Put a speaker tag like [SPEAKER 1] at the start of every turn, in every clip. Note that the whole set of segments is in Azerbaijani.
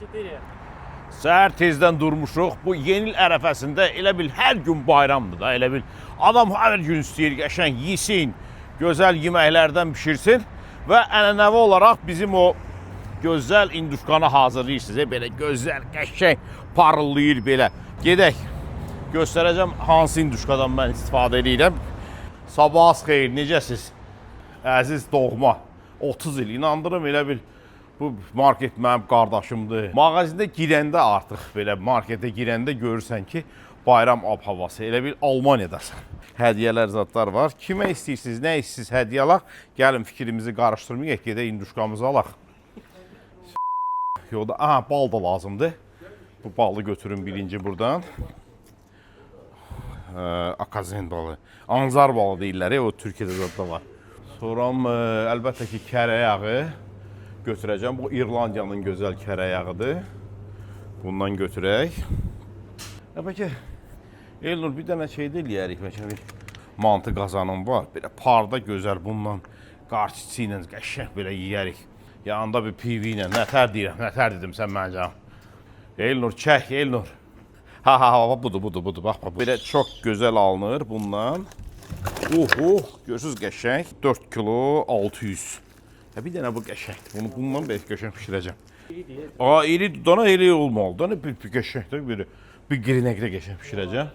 [SPEAKER 1] 4.
[SPEAKER 2] Səhər tezdən durmuşuq. Bu yeni il ərəfəsində elə bil hər gün bayramdır da, elə bil adam hər gün istəyir qəşəng yesin, gözəl yeməklərdən bişirsin və ənənəvi olaraq bizim o gözəl induşkanı hazırlayırsınız. Belə gözəl, qəşəng parıldayır belə. Gedək. Göstərəcəm hansı induşkadan mən istifadə edirəm. Sabahınız xeyir, necəsiz? Əziz doğma, 30 il inandırım elə bil bu market mənim qardaşımdır. Mağazində girəndə artıq belə marketə girəndə görürsən ki, bayram ab-havası, elə bil Almaniyadasan. Hədiyyələr zətlər var. Kimə istəyirsiniz, nə istəyirsiniz hədiyyə alaq. Gəlin fikrimizi qarışdırmayaq, gedək induşkamızı alaq. Yolda, aha bal da lazımdır. Bu balı götürün birinci buradan. Akazen balı. Anzar balı deyirlər, o Türkiyədə zətdə var. Sonra əlbəttə ki, kərə yağı götürəcəm. Bu İrlandiyanın gözəl kərə yağıdır. Bundan götürək. Ya bəlkə Elnur bir dənə şey də eləyərik bəlkə bir mantı qazanım var. Belə parda gözəl bundan qarçısı ilə qəşəng belə yeyərik. Yanında bir pivi ilə nətər deyirəm, nətər dedim sən mənə canım. Elnur çək, Elnur. Ha ha ha budur, budur, budur. Bax bax. Belə çox gözəl alınır bundan. Oh, oh, görürsüz qəşəng. 4 kilo 600. Ya bir dənə bu qəşəngdir. Bunu bundan belə qəşəng bişirəcəm. Aa, iri dana iri olmalı. Dana bir qəşəngdir, bir qrinəkdə qəşəng bişirəcəm.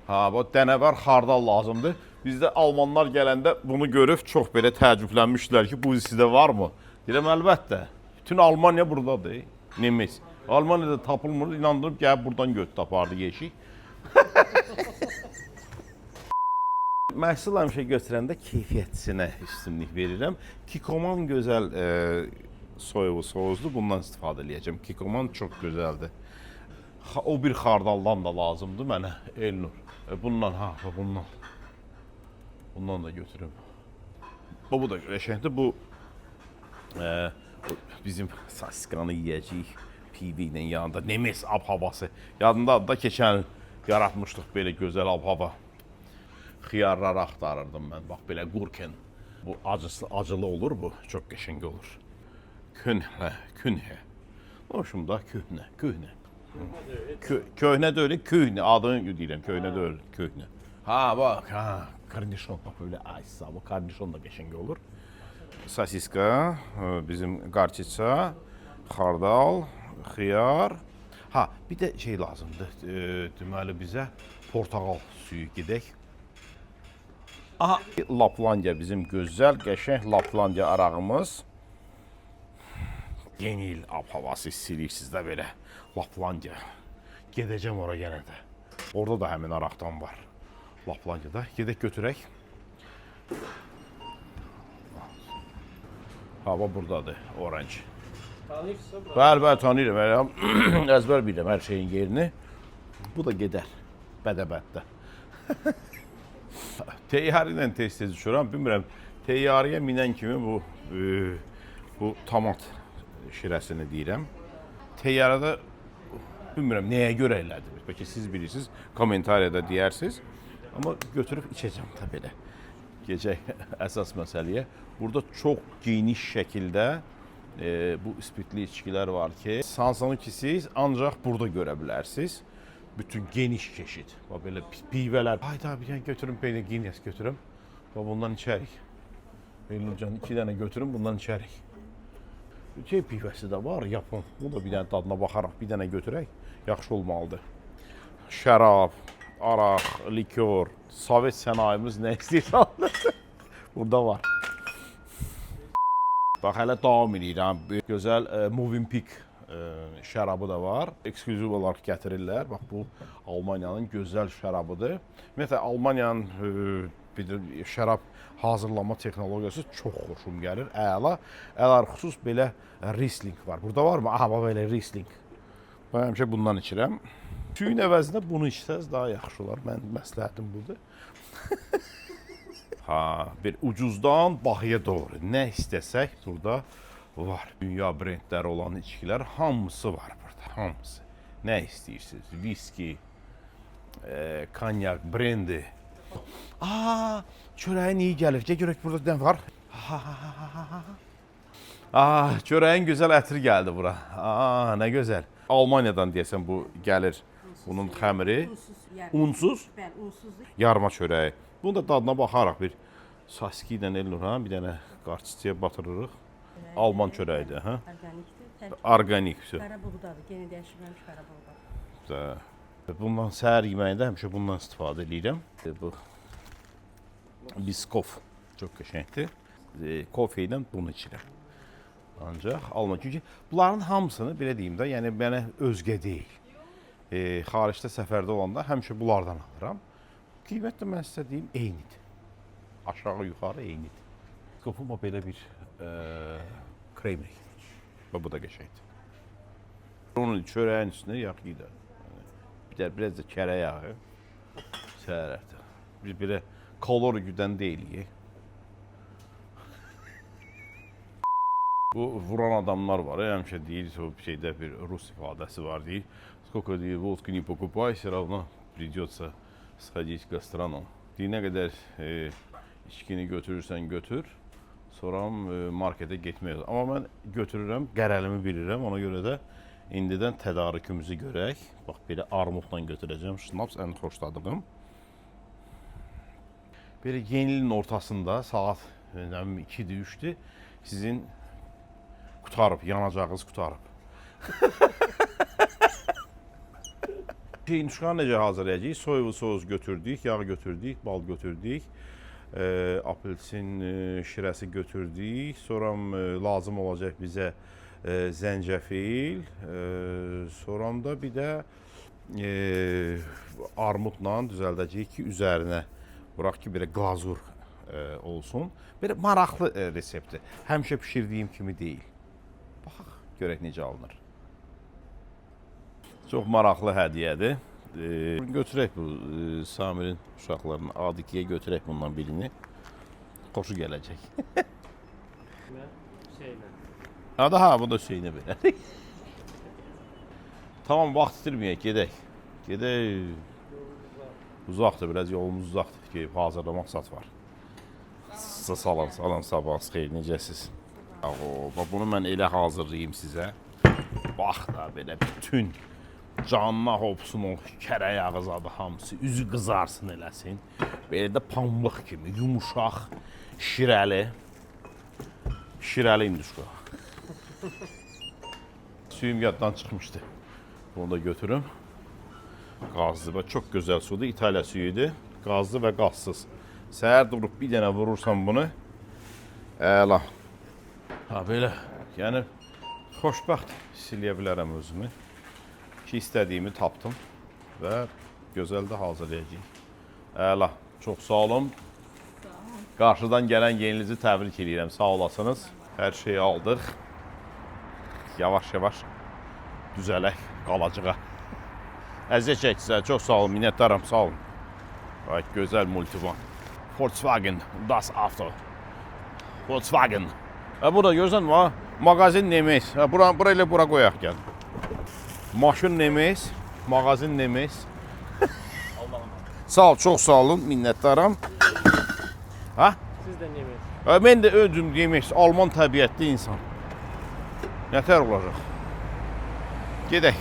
[SPEAKER 2] Ha, bu dənə var, xardal lazımdır. Bizdə almanlar gələndə bunu görüb çox belə təəccüblənmişdilər ki, bu sizdə varmı? Deyirəm əlbəttə. Bütün Almaniya burdadır. Nemes. Almaniyada tapılmır, inandırıb gəlib buradan göt tapardı yeşik. Məhsul həmişə götürəndə keyfiyyətsinə üstünlük verirəm. Kikoman gözəl soyuğu soğuzdur. Bundan istifadə eləyəcəm. Kikoman çox gözəldir. O bir xardaldan da lazımdır mənə Elnur. Bundan ha, bundan. Bundan da götürüm. Bu da qəşəngdir. Bu bizim sasiskanı yeyəcəyik pivi ilə yanında. Nemes ab-havası. Yadında da keçən il yaratmışdıq belə gözəl ab-hava. Xiyarlar axtarırdım mən. Bax belə gurken. Bu acısı acılı olur bu. Çox qəşəng olur. Künhə, künhə. Hoşum da köhnə, köhnə. Köhnə deyil, köhnə adını deyirəm, köhnə deyil, köhnə. Ha bax, ha, kornişon bax belə aysa, bu kornişon da qəşəng olur. Sosiska, bizim qarçiça, xardal, xiyar. Ha, bir də şey lazımdır. Deməli bizə portağal suyu gedək. Aha, Laplandiya bizim gözəl, qəşəng Laplandiya arağımız. Yeni il ab-havası hiss eləyirsiniz də belə. Laplandiya. Gedəcəm ora yenə də. Orada da həmin araqdan var. Laplandiyada. Gedək götürək. Hava buradadır, orange.
[SPEAKER 1] Tanıyırsınız bura?
[SPEAKER 2] Bəli, bəli, tanıyıram. Elə əzbər bilirəm hər şeyin yerini. Bu da gedər. Bədə-bəddə. Teyyarə ilə tez-tez uçuram. Bilmirəm, teyyarəyə minən kimi bu bu tomat şirəsini deyirəm. Teyyarədə bilmirəm nəyə görə elədi. Bəlkə siz bilirsiniz, kommentariyada deyərsiniz. Amma götürüb içəcəm də belə. Gecək əsas məsələyə. Burada çox geniş şəkildə bu spirtli içkilər var ki, hansını ki siz ancaq burada görə bilərsiniz. Bütün geniş çeşid. Bax belə pivələr. Hayda bir dənə götürüm peynir Guinness götürüm. Bax bundan içərik. Elnurcan 2 dənə götürüm, bundan içərik. Şey pivəsi də var, yapon. Bu da bir dənə dadına baxaraq bir dənə götürək. Yaxşı olmalıdır. Şərab, araq, likor, Sovet sənayemiz nə istəyirsə alır. Burada var. Bax hələ davam eləyirəm. Bir gözəl Mövenpick şərabı da var. Eksklüziv olaraq gətirirlər. Bax bu Almaniyanın gözəl şərabıdır. Ümumiyyətlə Almaniyanın bir də şərab hazırlama texnologiyası çox xoşum gəlir. Əla. Əla xüsus belə Riesling var. Burada varmı? Aha, bax belə Riesling. Mən həmişə bundan içirəm. Suyun əvəzinə bunu içsəz daha yaxşı olar. Mənim məsləhətim budur. Ha, bir ucuzdan bahıya doğru nə istəsək burada var. Dünya brendləri olan içkilər hamısı var burada, hamısı. Nə istəyirsiniz? Viski, konyak, brendi. Aa, çörəyin iyi gəlir. Gəl görək burada nə var. Ha, ha, ha, ha, ha. Ah, çörəyin gözəl ətri gəldi bura. Ah, nə gözəl. Almaniyadan deyəsən bu gəlir. Bunun xəmiri
[SPEAKER 3] Unsuz yarma.
[SPEAKER 2] unsuz
[SPEAKER 3] Bəli, unsuzdur.
[SPEAKER 2] yarma çörəyi. Bunu da dadına baxaraq bir saski ilə Elnur, ha, bir dənə qarçıçıya batırırıq. Alman çörəyidir, hə?
[SPEAKER 3] Orqanikdir. Tərkib
[SPEAKER 2] Orqanik.
[SPEAKER 3] qara buğdadır. Yenə dəyişilməmiş qara buğda.
[SPEAKER 2] Da. Bundan səhər yeməyində həmişə bundan istifadə eləyirəm. Bu biskof çox qəşəngdir. Kofe ilə bunu içirəm. Ancaq alma çünki bunların hamısını belə deyim də, yəni mənə özgə deyil. Xaricdə səfərdə olanda həmişə bunlardan alıram. Qiymət də mən sizə deyim eynidir. Aşağı yuxarı eynidir. Qopuma belə bir kremlik. Və bu da qəşəngdir. Onun çörəyin üstünə yağ yeyir. Bir də biraz da kərə yağı. Səhər artıq. Biz belə kalori güdən deyilik. Bu vuran adamlar var, həmişə deyir, o şeydə bir rus ifadəsi var, deyir. Сколько deyir, водку не покупай, все равно придется сходить в гастроном. Deyir, nə qədər içkini götürürsən götür, sonra marketə getmək. Amma mən götürürəm, qərəlimi bilirəm, ona görə də indidən tədarükümüzü görək. Bax, belə armudla götürəcəm. Şnaps ən xoşladığım. Belə yeni ilin ortasında saat nə bilim 2-dir, 3-dür. Sizin qutarıb, yanacağınız qutarıb. Hinduşkanı necə hazırlayacağıq? Soyulu sos götürdük, yağ götürdük, bal götürdük, apelsin şirəsi götürdük. Sonra lazım olacaq bizə zəncəfil, sonra da bir də armudla düzəldəcəyik ki, üzərinə vuraq ki, belə glazur olsun. Belə maraqlı reseptdir. Həmişə bişirdiyim kimi deyil. Baxaq, görək necə alınır. Çox maraqlı hədiyyədir. Götürək bu Samirin uşaqlarının A2-yə götürək bundan birini. Xoşu gələcək.
[SPEAKER 1] Mən Hüseynə.
[SPEAKER 2] Ha da ha, bu da Hüseynə verərik. Tamam, vaxt itirməyək, gedək. Gedək. Uzaqdır, biraz yolumuz uzaqdır ki, hazırlamaq zat var. Salam, salam, sabahınız xeyir, necəsiz? Aho, bax bunu mən elə hazırlayayım sizə. Bax da belə bütün canına hopsun o kərə yağı zadı hamısı, üzü qızarsın eləsin. Belə də pambıq kimi yumuşaq, şirəli. Şirəli induşka. Suyum yaddan çıxmışdı. Bunu da götürüm. Qazlı və çox gözəl sudur. İtaliya suyudur. Qazlı və qazsız. Səhər durub bir dənə vurursan bunu. Əla. Ha belə. Yəni xoşbəxt hiss eləyə bilərəm özümü. Ki istədiyimi tapdım və gözəl də hazırlayacağıq. Əla. Çox sağ olun. Qarşıdan gələn yenilizi təbrik eləyirəm. Sağ olasınız. Hər şeyi aldıq. Yavaş-yavaş düzələk qalacığa. Əziyyət çəkdinizlər. Çox sağ olun. Minnətdaram. Sağ olun. Ay, gözəl multivan. Volkswagen Das Auto. Volkswagen. Ha, burada görürsən, mağazin Nemes. Ha, bura, bura elə bura qoyaq gəl. Maşın Nemes, mağazin Nemes. Sağ ol, çox sağ olun, minnətdaram. Ha?
[SPEAKER 1] Siz də Nemes.
[SPEAKER 2] Ha, mən də özüm Nemes, Alman təbiətli insan. Nətər olacaq? Gedək.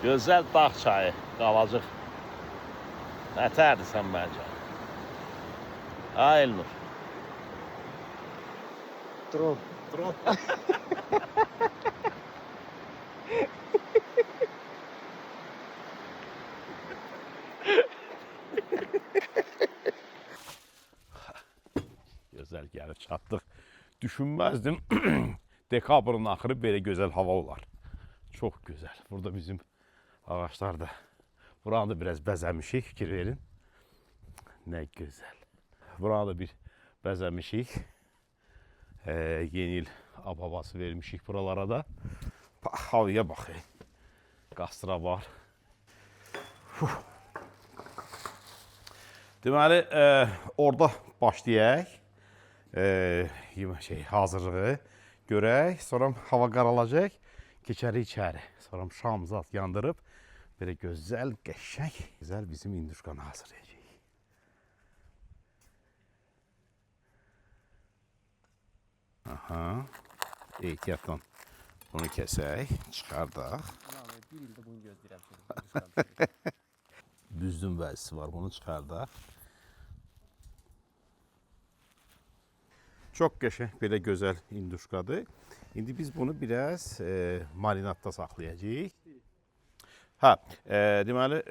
[SPEAKER 2] Gözəl dağ çayı, Qalacıq. Nətərdir sən məncə? Ha, Elnur?
[SPEAKER 1] Dron.
[SPEAKER 2] Dron. Gözəl gəlib çatdıq. Düşünməzdim dekabrın axırı belə gözəl hava olar. Çox gözəl. Burada bizim ağaclar da. Buranı da biraz bəzəmişik, fikir verin. Nə gözəl. Buranı da bir bəzəmişik. Yeni il ab havası vermişik buralara da. Bax, havaya bax. Qastıra var. Fuh. Deməli, orada başlayaq. Yemək hazırlığı görək. Sonra hava qaralacaq. Keçərik içəri. Sonra şam zat yandırıb belə gözəl, qəşəng, gözəl bizim induşkanı hazırlayacağıq. Aha. Ehtiyatla bunu kəsək, çıxardaq.
[SPEAKER 1] Bir ildir bunu gözləyirəm. Seni.
[SPEAKER 2] Büzdün bəzisi var, bunu çıxardaq. Çox qəşəng, belə gözəl induşkadır. İndi biz bunu biraz marinadda saxlayacağıq. Hə, deməli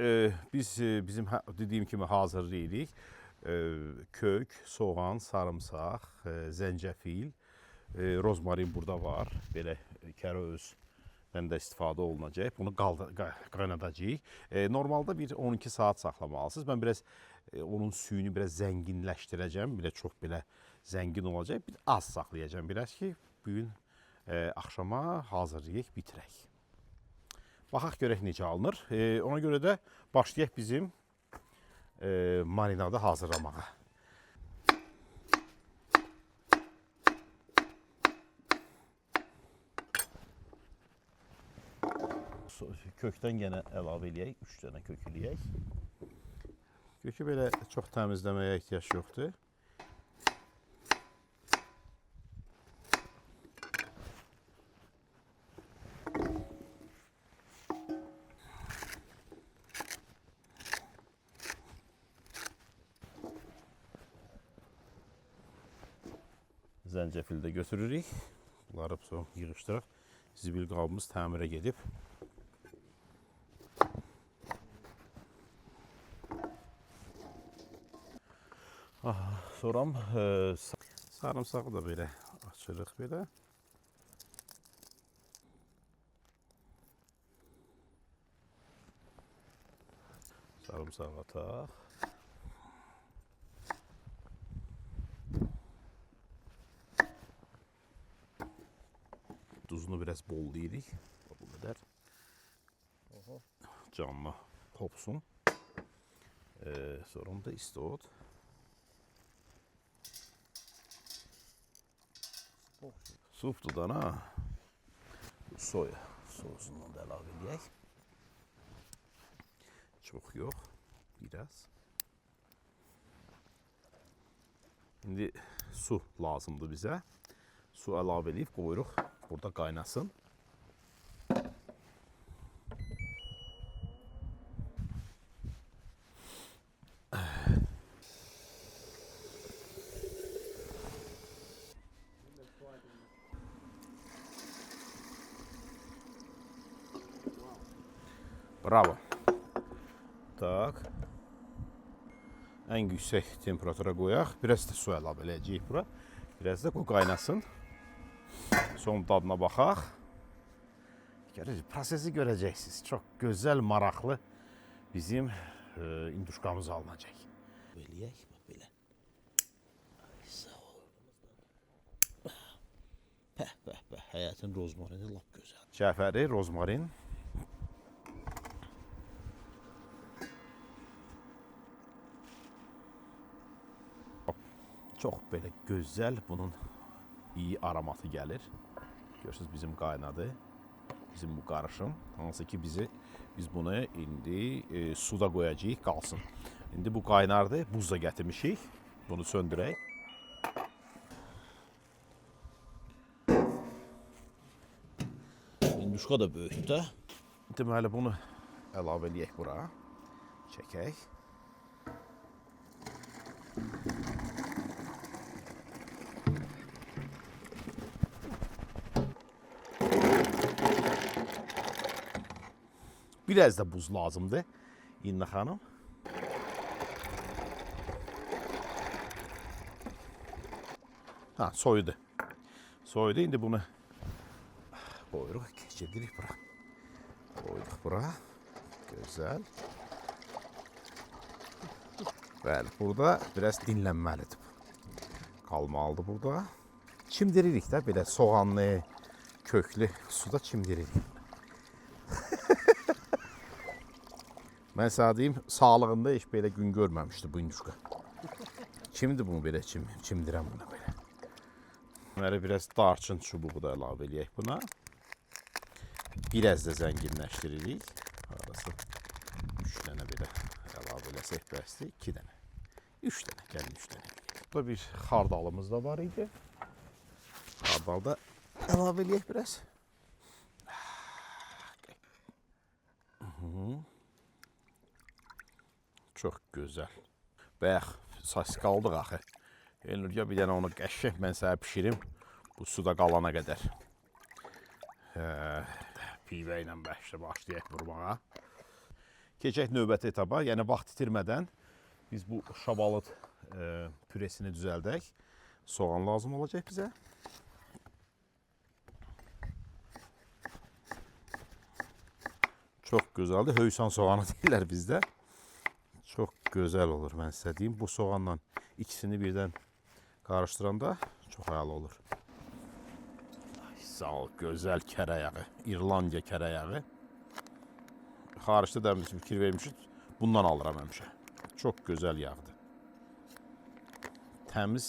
[SPEAKER 2] biz bizim dediyim kimi hazırlayırıq. Kök, soğan, sarımsaq, zəncəfil, rozmarin burada var. Belə kərəvizdən də istifadə olunacaq. Bunu qaynadacağıq. Normalda bir 12 saat saxlamalısınız. Mən biraz onun suyunu biraz zənginləşdirəcəm. Belə çox belə zəngin olacaq. Bir az saxlayacağam biraz ki, bu gün axşama hazırlayaq, bitirək. Baxaq görək necə alınır. Ona görə də başlayaq bizim marinadı hazırlamağa. Kökdən yenə əlavə eləyək, 3 dənə kök eləyək. Kökü belə çox təmizləməyə ehtiyac yoxdur. Zəncəfili də götürürük. Bunları sonra yığışdıraq. Zibil qabımız təmirə gedib. Sonra sarımsağı da belə açırıq belə. Sarımsağı ataq. Duzunu biraz bollayırıq. Bu qədər. Canlı hopsun. Sonra da istot. Supdur da ha. Soya sosundan da əlavə eləyək. Çox yox, biraz. İndi su lazımdır bizə. Su əlavə eləyib qoyuruq. Burada qaynasın. Bravo. Tak. Ən yüksək temperatura qoyaq. Biraz da su əlavə eləyəcəyik bura. Biraz da qoy qaynasın. Son dadına baxaq. Görəcək, prosesi görəcəksiniz. Çox gözəl, maraqlı bizim induşkamız alınacaq. Eləyək, bax belə. Ay, sağ ol. Pəh, pəh, pəh. Həyətin rozmarini lap gözəl. Cəfəri, rozmarin. Çox belə gözəl bunun iyi aromatı gəlir. Görürsünüz bizim qaynadı. Bizim bu qarışım. Hansı ki biz bunu indi suda qoyacağıq, qalsın. İndi bu qaynardı. Buz da gətirmişik. Bunu söndürək. İnduşka da böyükdür də. Deməli bunu əlavə eləyək bura. Çəkək. Biraz da buz lazımdır İnna xanım. Ha, soyudu. Soyudu. İndi bunu qoyuruq, keçirdirik bura. Qoyduq bura. Gözəl. Bəli, burada biraz dinlənməlidir. Qalmalıdır burada. Çimdiririk də belə soğanlı, köklü suda çimdiririk. Mən sənə deyim, sağlığında heç belə gün görməmişdi bu induşka. Kimdir bunu belə çimdirən bunu belə? Deməli, biraz darçın çubuğu da əlavə eləyək buna. Biraz da zənginləşdiririk. Arası 3 dənə belə əlavə eləsək bəsdir. 2 dənə. 3 dənə, gəlin 3 dənə eləyək. Burada bir xardalımız da var idi. Hardal da əlavə eləyək biraz. Çox gözəl. Bayaq sasika aldıq axı. Elnur, gəl bir dənə onu qəşəng mən sənə bişirim. Bu suda qalana qədər. Pivə ilə başlayaq vurmağa. Keçək növbəti etapa, yəni vaxt itirmədən biz bu şabalıd püresini düzəldək. Soğan lazım olacaq bizə. Çox gözəldir. Höysan soğanı deyirlər bizdə. Çox gözəl olur, mən sizə deyim. Bu soğanla ikisini birdən qarışdıranda çox əla olur. Ay, sağ ol, gözəl kərə yağı. İrlandiya kərə yağı. Xaricdə də biz fikir vermişik. Bundan alıram həmişə. Çox gözəl yağdır. Təmiz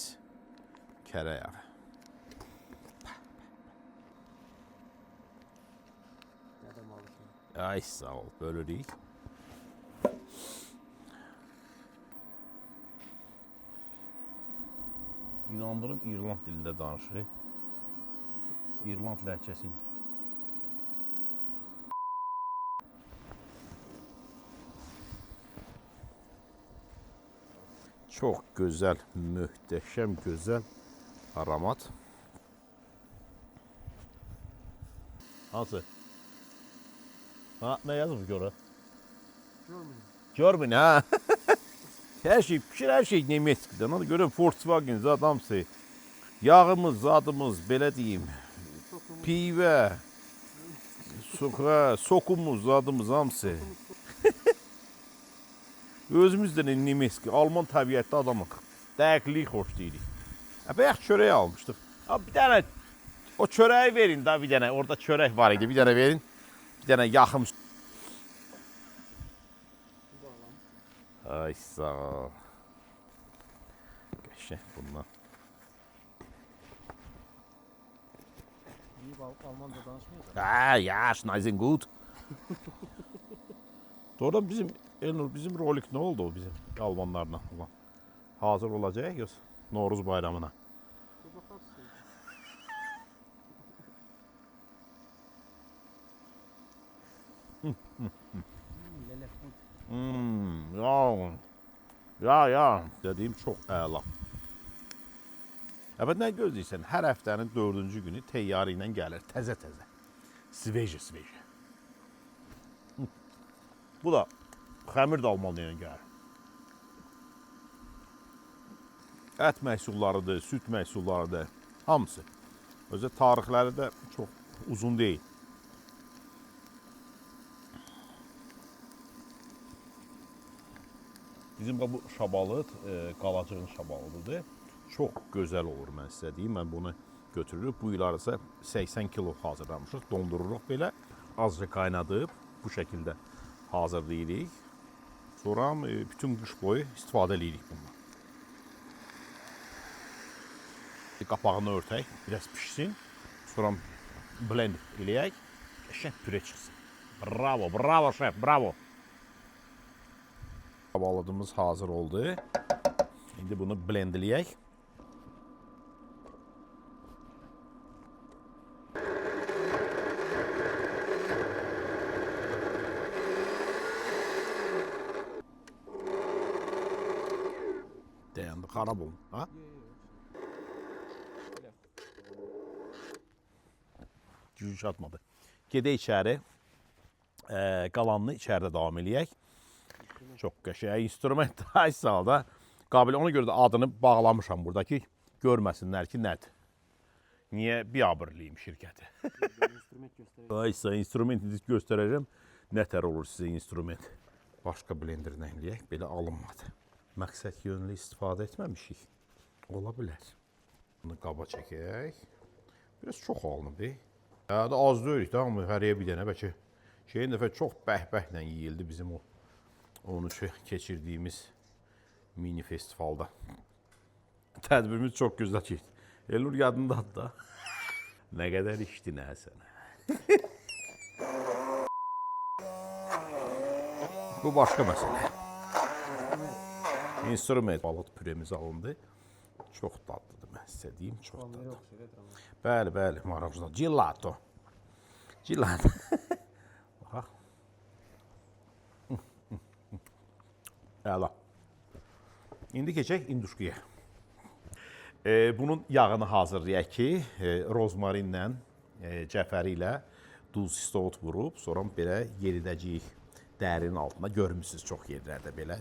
[SPEAKER 2] kərə yağı.
[SPEAKER 1] Neden alışın?
[SPEAKER 2] Ay sağ ol, bölürük. İnandırım İrland dilində danışır. İrland ləhcəsi. Çox gözəl, möhtəşəm gözəl aromat. Hansı? Ha, nə yazıb görə?
[SPEAKER 1] Görmüyorum.
[SPEAKER 2] Görmün ha. Hər şey pişir, hər şey Nemetskidən. Ona görə Volkswagen zad hamısı. Yağımız, zadımız, belə deyim.
[SPEAKER 1] Sokumuz.
[SPEAKER 2] Pivə, soka, sokumuz, zadımız hamısı. Özümüz də Nemetski, Alman təbiətli adamıq. Dəqiqlik xoşlayirik. Bayaq çörək almışdıq. Ha, bir dənə o çörəyi verin da bir dənə. Orada çörək var idi. Bir dənə verin. Bir dənə yaxım. Ay sağ ol. Qəşəng bundan.
[SPEAKER 1] Niye Almanca danışmıyorsan?
[SPEAKER 2] Ha, ya, nice and good. Doğrudan bizim Elnur bizim rolik nə oldu o bizim Almanlarla olan? Hazır olacaq yoxsa Novruz bayramına?
[SPEAKER 1] Dur bakarsın. Lelef bu.
[SPEAKER 2] Ya. Ya, ya. Dediyim çox əla. Əbəd nə gözləyirsən? Hər həftənin dördüncü günü təyyarə ilə gəlir, təzə-təzə. Sveje, sveje. Bu da xəmir də Almaniyadan gəlir. Ət məhsullarıdır, süd məhsullarıdır, hamısı. Özə tarixləri də çox uzun deyil. Bizim bu şabalıd, qalacığın şabalıdıdır. Çox gözəl olur, mən sizə deyim. Mən bunu götürürük. Bu il arası 80 kilo hazırlamışıq. Dondururuq belə. Azca qaynadıb bu şəkildə hazırlayırıq. Sonra bütün qış boyu istifadə eləyirik bundan. Qapağını örtək, biraz pişsin. Sonra blend eləyək. Qəşəng püre çıxsın. Bravo, bravo şef, bravo. Şabalıdımız hazır oldu. İndi bunu blendləyək. Dayandı, xarab oldu. Ha? Gücü çatmadı. Gedək içəri. Qalanını içəridə davam eləyək. Çox qəşəng instrument ay sağ ol da. Qabil ona görə də adını bağlamışam burada ki, görməsinlər ki, nədir. Niyə biabırlıyım şirkəti?
[SPEAKER 1] Instrument göstereyim.
[SPEAKER 2] Ay sağ instrument indi göstərəcəm. Nətər olur sizə instrument. Başqa blenderlə eləyək, belə alınmadı. Məqsəd yönlü istifadə etməmişik. Ola bilər. Bunu qaba çəkək. Biraz çox alınıb. Ya da az deyilik də, amma hərəyə bir dənə bəlkə şeyin dəfə çox bəhbəhlə yeyildi bizim o 13-ü keçirdiyimiz mini festivalda. Tədbirimiz çox gözəl keçdi. Elnur yadındadır da. Nə qədər içdin hə sən? Bu başqa məsələ. İnstrument balıq püremiz alındı. Çox dadlıdır. Mən sizə deyim, çox
[SPEAKER 1] Pomidora
[SPEAKER 2] dadlı.
[SPEAKER 1] oxşayır dramı.
[SPEAKER 2] Bəli, bəli, maraqlı. Gelato. Gelato. Baxaq. Əla. İndi keçək induşkuya. Bunun yağını hazırlayaq ki, rozmarinlə, cəfəri ilə duz istot vurub, sonra belə yeridəcəyik dərinin altına. Görmüsünüz çox yerlərdə belə.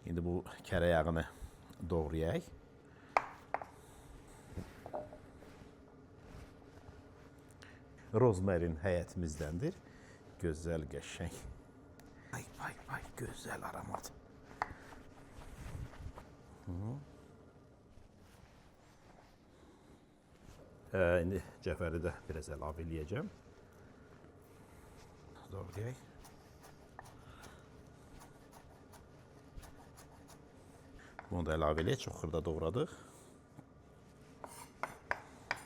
[SPEAKER 2] İndi bu kərə yağını doğrayaq. Rozmarin həyətimizdəndir. Gözəl, qəşəng. Ay, ay, ay, gözəl aromat. İndi cəfəri də biraz əlavə eləyəcəm. Doğrayaq. Bunu da əlavə eləyək. Çox xırda doğradıq.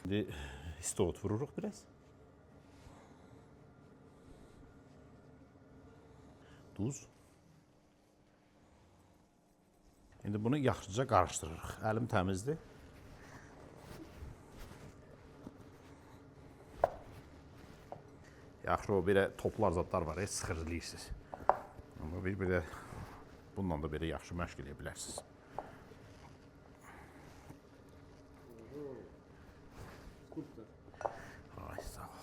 [SPEAKER 2] İndi istot vururuq biraz. Duz. İndi bunu yaxşıca qarışdırırıq. Əlim təmizdir. Yaxşı o belə toplar zadlar var, sıxırlayırsınız. Amma bir belə bununla da belə yaxşı məşq eləyə bilərsiniz.
[SPEAKER 1] Skulptor.
[SPEAKER 2] Ay, sağ ol.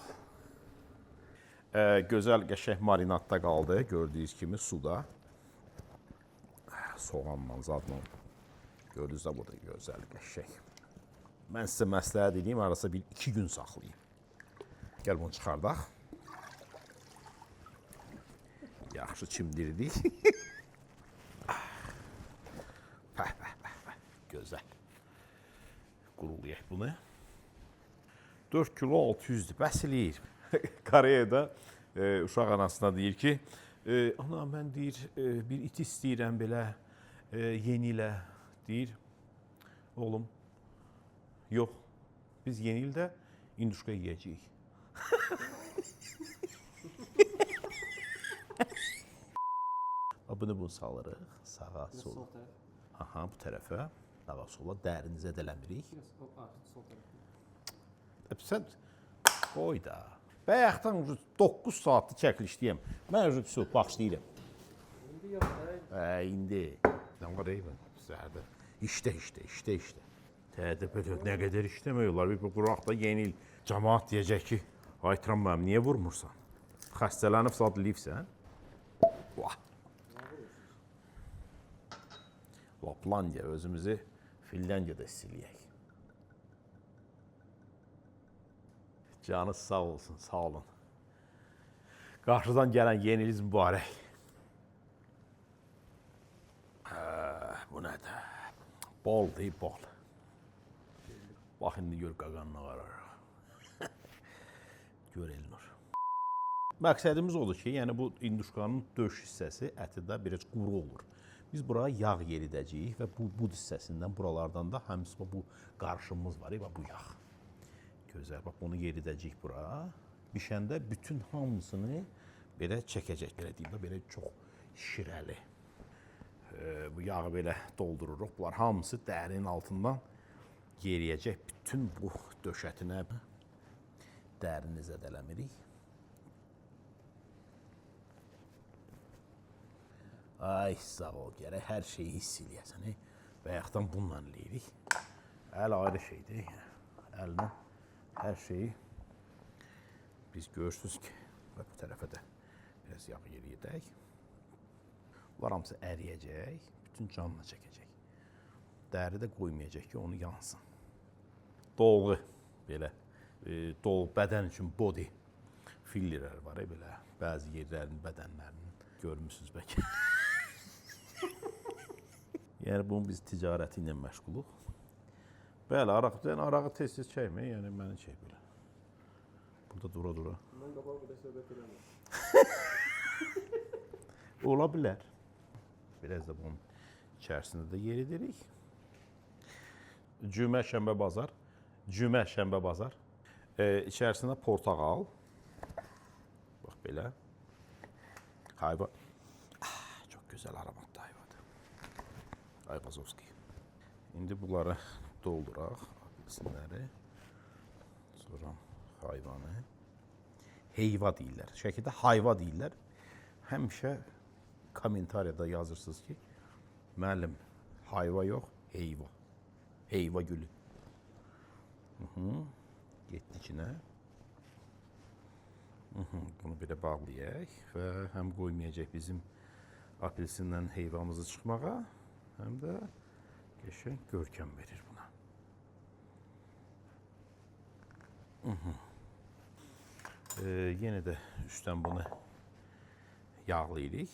[SPEAKER 2] Gözəl, qəşəng marinadda qaldı. Gördüyünüz kimi suda. Soğanla, zadla. Gördünüz də burada gözəl, qəşəng. Mən sizə məsləhət edeyim, arası bir 2 gün saxlayın. Gəl bunu çıxardaq. Yaxşı çimdirdik. Pəh, pəh, pəh, pəh. Gözəl. Qurulayaq bunu. 4 kilo 600-dür. Bəs eləyir. Koreyada uşaq anasına deyir ki, ana mən deyir bir it istəyirəm belə yeni ilə deyir. Oğlum, yox. Biz yeni ildə induşka yeyəcəyik. Bunu salırıq sağa, sola.
[SPEAKER 1] Sol tərəf.
[SPEAKER 2] Aha, bu tərəfə. Sağa, sola dərini zədələmirik.
[SPEAKER 1] Biraz o artıq sol tərəf.
[SPEAKER 2] Sən qoy da. Bayaqdan 9 saatdır çəkilişdəyəm. Mən vəsə başlayıram.
[SPEAKER 1] İndi yox da.
[SPEAKER 2] Hə, indi. Nə var ey mən səhərdə. İşdə, işdə, işdə, işdə. Tədə belə nə qədər işləmək olar. Bir quraq da yeni il. Camaat deyəcək ki, ay Tramp müəllim, niyə vurmursan? Xəstələnib zad eləyibsən. Vah. Laplandiya özümüzü Finlandiyada hiss eləyək. Canınız sağ olsun, sağ olun. Qarşıdan gələn yeni iliniz mübarək. Hə, bu nədir? Bol deyil, bol. Bax indi gör qaqanına qararıq. Gör Elnur. Məqsədimiz odur ki, yəni bu induşkanın döş hissəsi əti də biraz quru olur. Biz bura yağ yeridəcəyik və bu hissəsindən, buralardan da həmçinin bu qarışımımız var, bax bu yağ. Gözəl, bax bunu yeridəcəyik bura. Bişəndə bütün hamısını belə çəkəcək, belə deyim də, belə çox şirəli. Bu yağı belə doldururuq. Bunlar hamısı dərinin altından yeriyəcək. Bütün bu döşətinə dərini zədələmirik. Ay, sağ ol, gərək hər şeyi hiss eləyəsən. Bayaqdan bununla eləyirik. Əl ayrı şeydir. Əllə hər şeyi biz görürsünüz ki, və bu tərəfə də biraz yağ yeriyədək. Bunlar hamısı əriyəcək, bütün canına çəkəcək. Dəri də qoymayacaq ki, onu yansın. Dolğı belə, dolğı bədən üçün body fillerlər var, belə bəzi yerlərinin, bədənlərinin görmüsünüz bəlkə. Yəni bunun biz ticarəti ilə məşğuluq. Bəli, araq, yəni arağı tez-tez çəkmək, yəni məni çək belə. Burada dura-dura.
[SPEAKER 1] Bundan qabaq belə söhbət eləmir.
[SPEAKER 2] Ola bilər. Biraz da bunun içərisində də yeridirik. Cümə, şənbə, bazar. Cümə, şənbə, bazar. İçərisində portağal. Bax belə. Ayva. Ah, çox gözəl aromatlı ayvadır. Ayvazovski. İndi bunları dolduraq. Apelsinləri. Sonra hayvanı. Heyva deyirlər. Şəkidə hayva deyirlər. Həmişə kommentariyada yazırsınız ki, müəllim, hayva yox, heyva. Heyva gülü. Getdi içinə. Bunu belə bağlayaq və həm qoymayacaq bizim apelsindən heyvamızı çıxmağa, həm də qəşəng görkəm verir buna. Yenə də üstdən bunu yağlayırıq.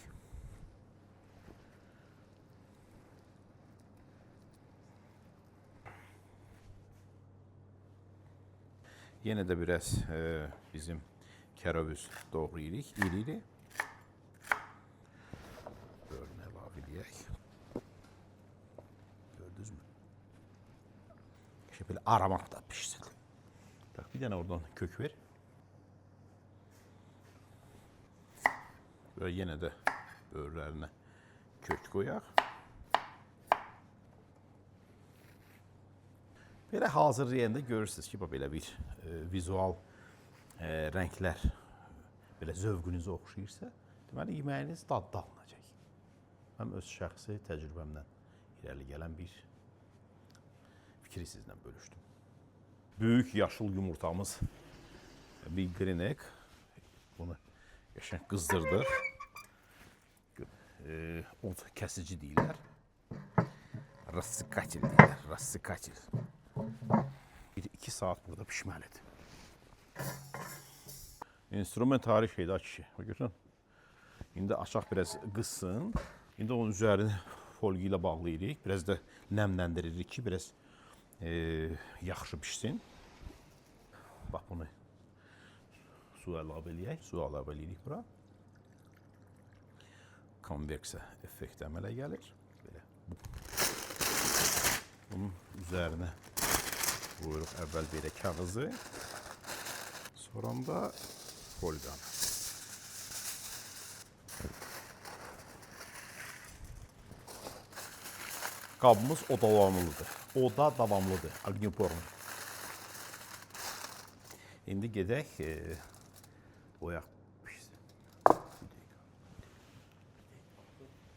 [SPEAKER 2] Yenə də biraz bizim kereviz doğrayırıq, iri-iri. Börünü əlavə eləyək. Gördünüzmü? Qəşəng belə aromat da pişsin. Bax, bir dənə oradan kök ver. Və yenə də böğürlərinə kök qoyaq. Belə hazırlayanda görürsünüz ki, bax belə bir vizual rənglər belə zövqünüzə oxşayırsa, deməli yeməyiniz dadlı alınacaq. Mən öz şəxsi təcrübəmdən irəli gələn bir fikri sizlə bölüşdüm. Böyük yaşıl yumurtamız bir green egg. Bunu qəşəng qızdırdıq. Od kəsici deyirlər. Rassikatil deyirlər. Rassikatil. 1-2 saat burada pişməlidir. İnstrument tarix şeydir, kişi. Bax, görürsən? İndi açaq biraz qızsın. İndi onun üzərini folqi ilə bağlayırıq. Biraz da nəmləndiririk ki, biraz yaxşı pişsin. Bax bunu su əlavə eləyək. Su əlavə eləyirik bura. Konveksiya effekti əmələ gəlir. Belə. Bunun üzərinə qoyuruq əvvəl belə kağızı, sonra da folqanı. Qabımız odalamlıdır. Oda davamlıdır. Alüminyum. İndi gedək, qoyaq pişsin.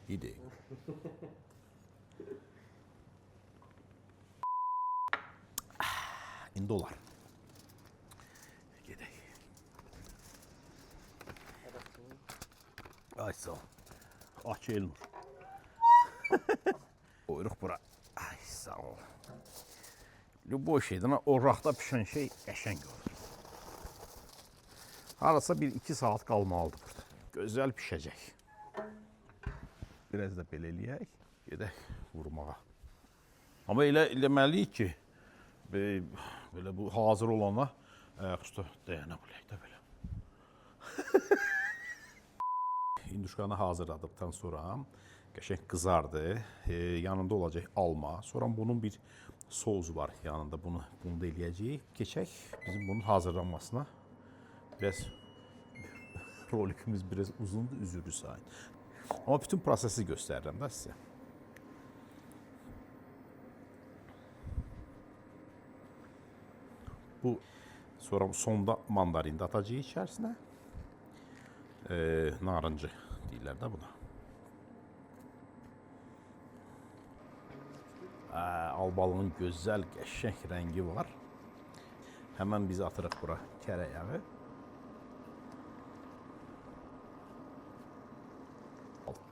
[SPEAKER 2] Bir dəqiqə. İndi olar. Gedək. Ay sağ ol. Aç Elnur. Qoyuruq bura. Ay sağ ol. Lüboy şeydən oraqda pişən şey qəşəng olur. Harasa 1-2 saat qalmalıdır burada. Gözəl pişəcək. Biraz da belə eləyək. Gedək vurmağa. Amma elə eləməliyik ki, belə bu hazır olana ayaq üstə dayana bilək də belə. İnduşkanı hazırladıqdan sonra qəşəng qızardı. Yanında olacaq alma. Sonra bunun bir sousu var yanında. Bunu da eləyəcəyik. Keçək bizim bunun hazırlanmasına. Biraz rolikimiz biraz uzundur, üzürlü sayın. Amma bütün prosesi göstərirəm də sizə. Bu sonra sonda mandarin də atacağıq içərisinə. Narıncı deyirlər də buna. Albalının gözəl, qəşəng rəngi var. Həmən biz atırıq bura kərə yağı.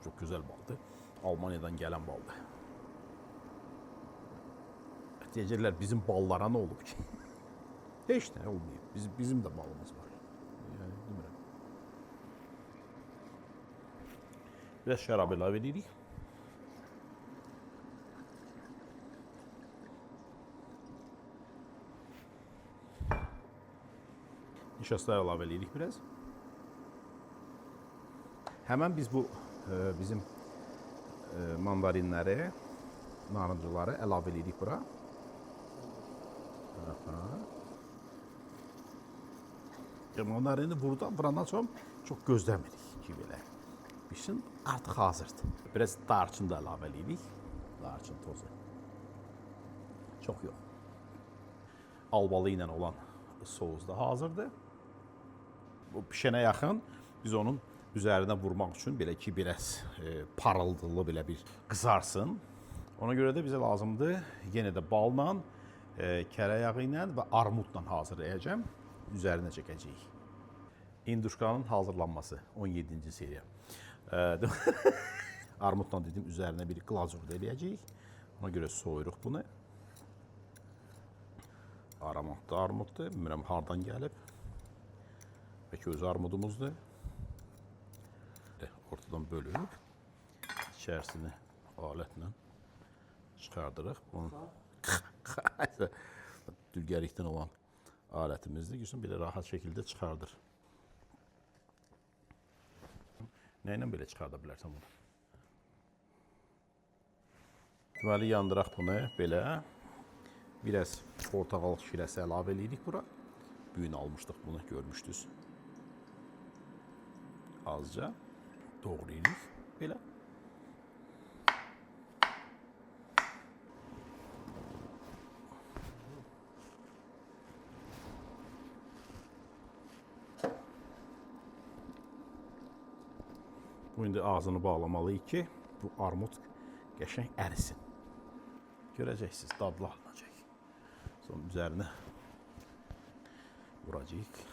[SPEAKER 2] Çox gözəl baldır. Almaniyadan gələn baldır. Deyəcəklər bizim ballara nə olub ki? Heç nə olmayıb. Bizim də balımız var. Yəni demirəm. Biraz şərab əlavə edirik. Nişasta əlavə edirik biraz. Həmən biz bu bizim mandarinləri, narıncıları əlavə edirik bura. Aha. Mandarini vurandan sonra çox gözləmirik ki, belə pişsin, artıq hazırdır. Biraz darçın da əlavə edirik. Darçın tozu. Çox yox. Albalı ilə olan sous da hazırdır. Bu pişənə yaxın biz onun üzərinə vurmaq üçün belə ki, biraz parıltılı belə bir qızarsın. Ona görə də bizə lazımdır yenə də balla, kərə yağı ilə və armudla hazırlayacağam. Üzərinə çəkəcəyik. İnduşkanın hazırlanması 17-ci seriya. Armudla dedim üzərinə bir glazur da eləyəcəyik. Ona görə soyuruq bunu. Aromatlı armuddur. Bilmirəm hardan gəlib. Bəlkə öz armudumuzdur. Ortadan bölüb içərisini alətlə çıxardırıq. Bunun dülgərlikdən olan alətimizdir. Görürsən belə rahat şəkildə çıxardır. Nə ilə belə çıxarda bilərsən bunu? Deməli yandıraq bunu belə. Biraz portağal şirəsi əlavə eləyirik bura. Bu gün almışdıq bunu, görmüşdünüz. Azca doğrayırıq belə. Bu indi ağzını bağlamalıyıq ki, bu armud qəşəng ərisin. Görəcəksiniz, dadlı alınacaq. Sonra üzərinə vuracağıq.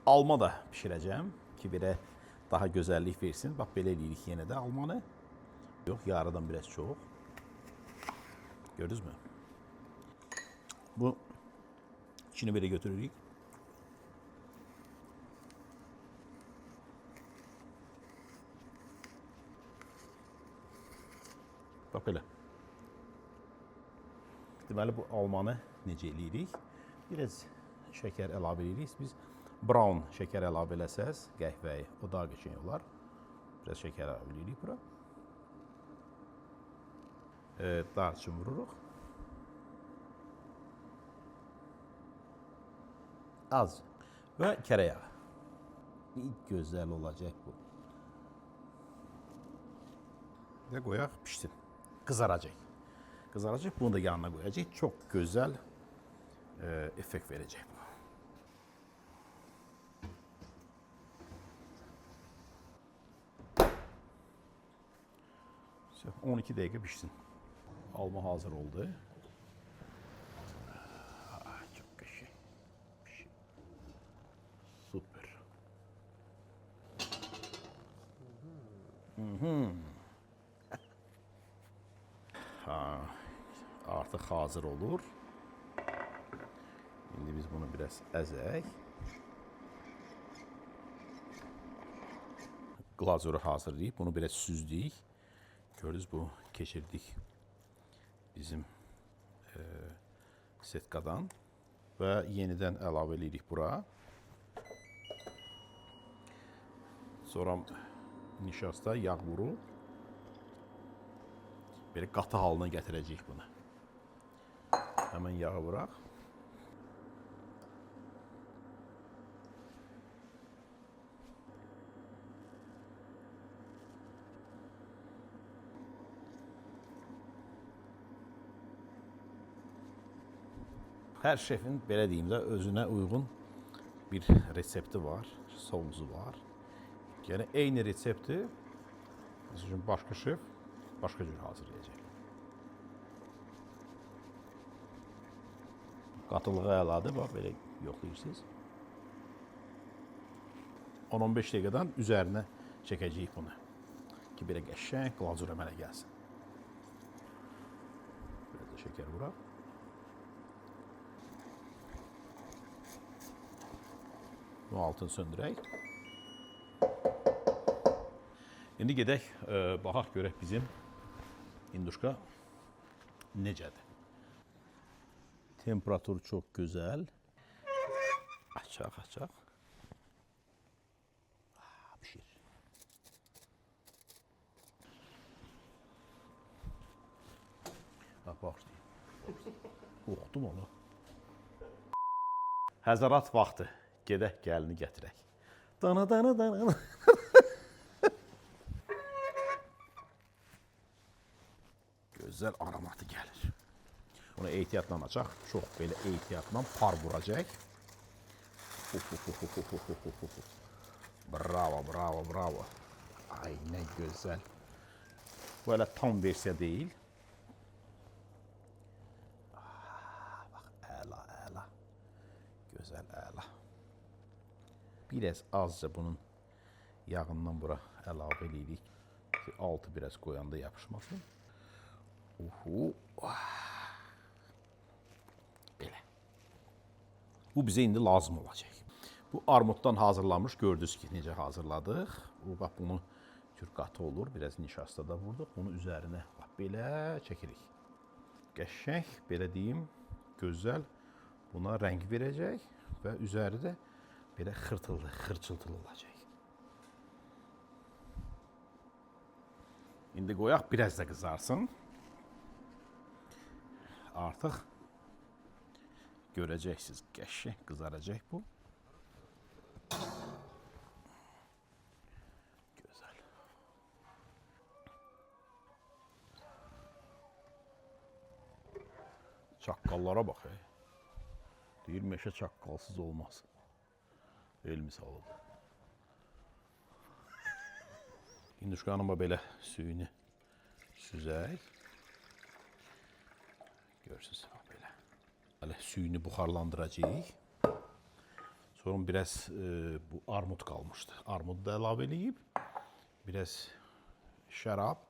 [SPEAKER 2] Alma da bişirəcəm ki, belə daha gözəllik versin. Bax, belə eləyirik yenə də almanı. Yox, yarıdan biraz çox. Gördünüzmü? Bu içini belə götürürük. Bax belə. Deməli bu almanı necə eləyirik? Biraz şəkər əlavə eləyirik. Biz brown şəkər əlavə eləsəz, qəhvəyi, o daha qəşəng olar. Biraz şəkər əlavə eləyirik bura. Darçın vururuq. Az və kərə yağı. Bir gözəl olacaq bu. Və qoyaq pişsin. Qızaracaq. Qızaracaq. Bunu da yanına qoyacaq. Çox gözəl effekt verəcək bu. Всё, 12 dəqiqə pişsin. Alma hazır oldu. Çox qəşəng. Pişib. Super. Ha, artıq hazır olur. İndi biz bunu biraz əzək. Glazuru hazırlayıb, bunu biraz süzdük. Gördünüz, bu keçirdik bizim setkadan və yenidən əlavə eləyirik bura. Sonra nişasta yağ vurub belə qatı halına gətirəcəyik bunu. Həmən yağı vuraq. Hər şefin, belə deyim də, özünə uyğun bir resepti var, sousu var. Yəni eyni resepti, məsəl üçün başqa şef başqa cür hazırlayacaq. Qatılığı əladır, bax belə yoxlayırsınız. 10-15 dəqiqədən üzərinə çəkəcəyik bunu. Ki belə qəşəng glazur əmələ gəlsin. Biraz da şəkər vuraq. Bunu altını söndürək. İndi gedək, baxaq görək bizim induşka necədir. Temperatur çox gözəl. Açaq, açaq. Pişir. Ha, bağışlayın. Qorxdum onu. Həzərat vaxtı. Gedək gəlini gətirək. Dana dana dana. Gözəl aromatı gəlir. Bunu ehtiyatla açaq. Çox belə ehtiyatla par vuracaq. Bravo, bravo, bravo. Ay, nə gözəl. Bu hələ tam versiya deyil. Bax, əla, əla. Gözəl, əla. Biraz azca bunun yağından bura əlavə eləyirik ki, altı biraz qoyanda yapışmasın. Uhu. Belə. Bu bizə indi lazım olacaq. Bu armuddan hazırlanmış, gördünüz ki, necə hazırladıq. Bu bax bunu tür qatı olur, biraz nişasta da vurduq. Bunu üzərinə bax belə çəkirik. Qəşəng, belə deyim, gözəl buna rəng verəcək və üzəri də belə xırtıllı, xırçıltılı olacaq. İndi qoyaq biraz da qızarsın. Artıq görəcəksiniz, qəşəng qızaracaq bu. Gözəl. Çaqqallara bax, ey. Deyir, meşə çaqqalsız olmaz. El misalıdır. İnduşkanın belə suyunu süzək. Görürsünüz, bax belə. Hələ suyunu buxarlandıracağıq. Sonra biraz bu armud qalmışdı. Armudu da əlavə eləyib. Biraz şərab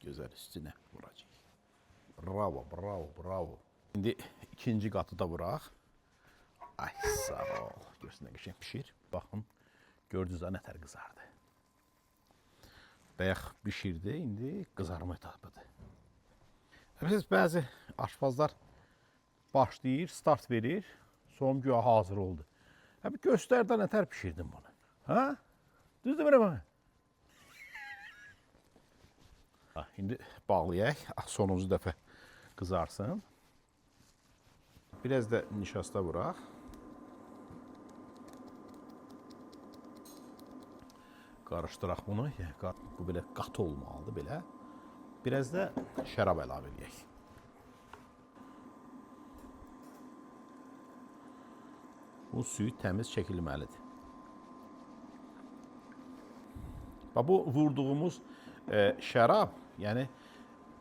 [SPEAKER 2] gözəl üstünə vuracağıq. Bravo, bravo, bravo. İndi ikinci qatı da vuraq. Ay, sağ ol. Görsün nə qəşəng pişir. Baxın, gördünüz nə tər qızardı. Bayaq bişirdi, indi qızarma etapıdır. Bilirsiniz, bəzi aşpazlar başlayır, start verir, sonra güya hazır oldu. Hə, bir göstər də nə tər pişirdim bunu. Hə? Düz demirəm ha? Ha, indi bağlayaq, sonuncu dəfə qızarsın. Biraz da nişasta vuraq. Qarışdıraq bunu. Yəni, bu belə qatı olmalıdır belə. Biraz da şərab əlavə eləyək. Bu suyu təmiz çəkilməlidir. Bax, bu vurduğumuz şərab, yəni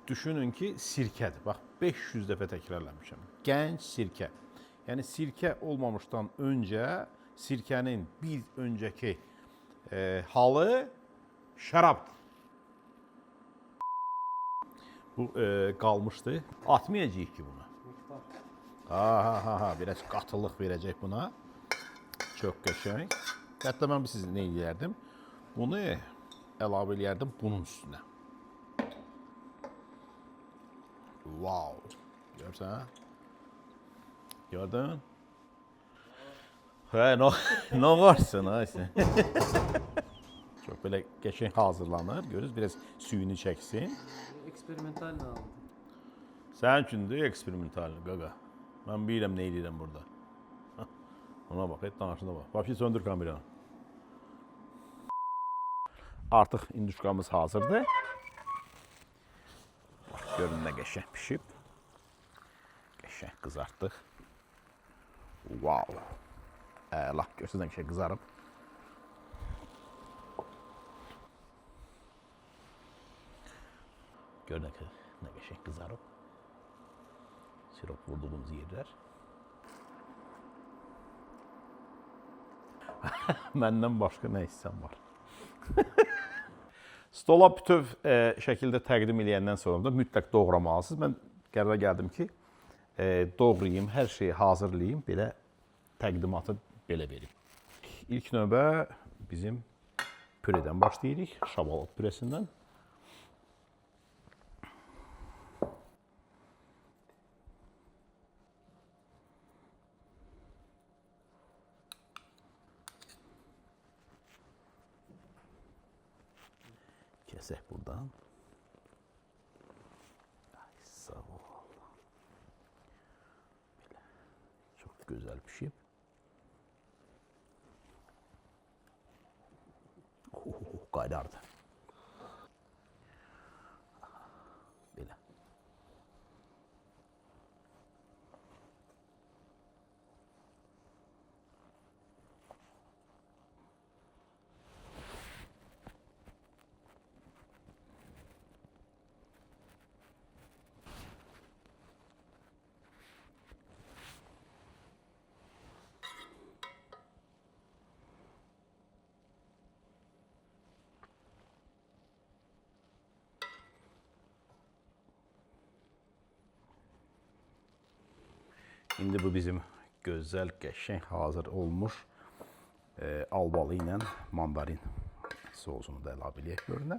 [SPEAKER 2] düşünün ki, sirkədir. Bax, 500 dəfə təkrarlamışam. Gənc sirkə. Yəni sirkə olmamışdan öncə, sirkənin bir öncəki halı şərabdır. Bu qalmışdı. Atmayacağıq ki bunu. Ha, biraz qatılıq verəcək buna. Çox qəşəng. Hətta mən siz nə eləyərdim? Bunu əlavə eləyərdim bunun üstünə. Wow. Görürsən? Gördün? Hə, nə varsın ha sən? Çox belə qəşəng hazırlanır. Görürüz, biraz suyunu çəksin.
[SPEAKER 1] Eksperimental nə aldı?
[SPEAKER 2] Sənin üçündür eksperimental, qaqa. Mən bilirəm nə eləyirəm burada. Ona bax, et danışına bax. Vəbşi söndür kameranı. Artıq induşkamız hazırdır. Bax, görün nə qəşəng pişib. Qəşəng qızartdıq. Wow. Əla, görürsünüz nə qəşəng qızarıb. Gör nə qəşəng qızarıb. Sirop vurduğumuz yerlər. Məndən başqa nə hissəm var? Stola bütöv şəkildə təqdim eləyəndən sonra da mütləq doğramalısınız. Mən qərara gəldim ki, doğrayım, hər şeyi hazırlayayım, belə təqdimatı belə verim. İlk növbə bizim püredən başlayırıq, şabalot püresindən. Kesək buradan. Ay, sağ ol. Belə. Çox gözəl pişib. Oh, qaynardı. Belə. İndi bu bizim gözəl, qəşəng hazır olmuş albalı ilə mandarin sousunu da əlavə eləyək görünə.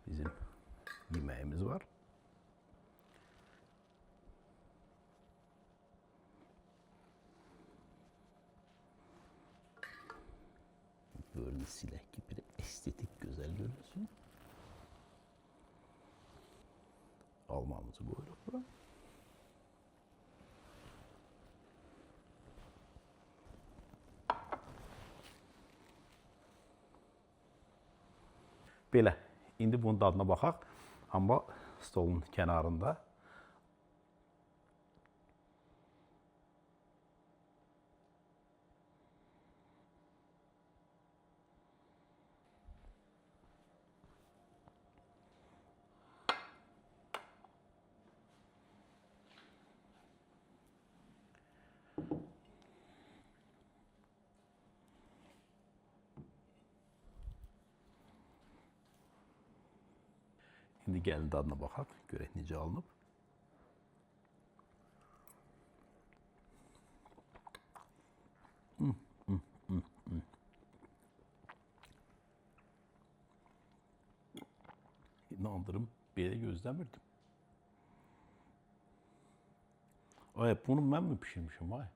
[SPEAKER 2] Bizim yeməyimiz var. Görünü silək ki, bir estetik gözəl görünsün. Almamızı qoyuruq bura. Belə, indi bunun dadına baxaq. Amma stolun kənarında. İndi gəlin dadına baxaq, görək necə alınıb. İnandırım, belə gözləmirdim. Ay, bunu mən mi pişirmişim, ay?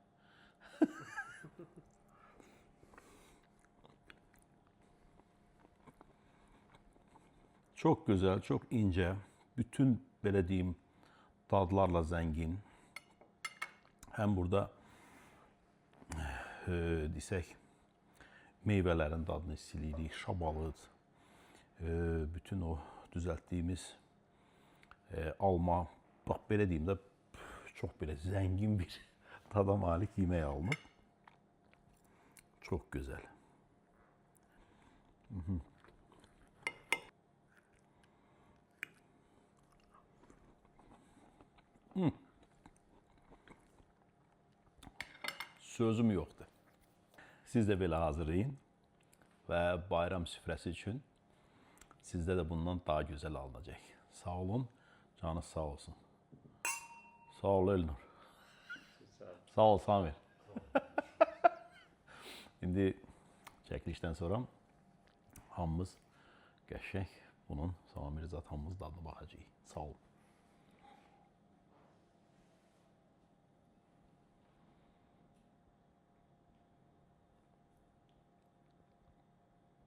[SPEAKER 2] Çok güzel, çok ince, bütün belə deyim, dadlarla zəngin. Həm burada desək, meyvələrin dadını hiss eləyirik, şabalıd, bütün o düzəltdiyimiz alma, bax belə deyim də, çox belə zəngin bir dada malik yemək alınıb. Çox gözəl. Sözüm yoxdur. Siz də belə hazırlayın və bayram süfrəsi üçün sizdə də bundan daha gözəl alınacaq. Sağ olun, canınız sağ olsun. Sağ ol Elnur. Sağ ol Samir. İndi çəkilişdən sonra hamımız qəşəng bunun Samir zat hamımız dadına baxacağıq. Sağ olun.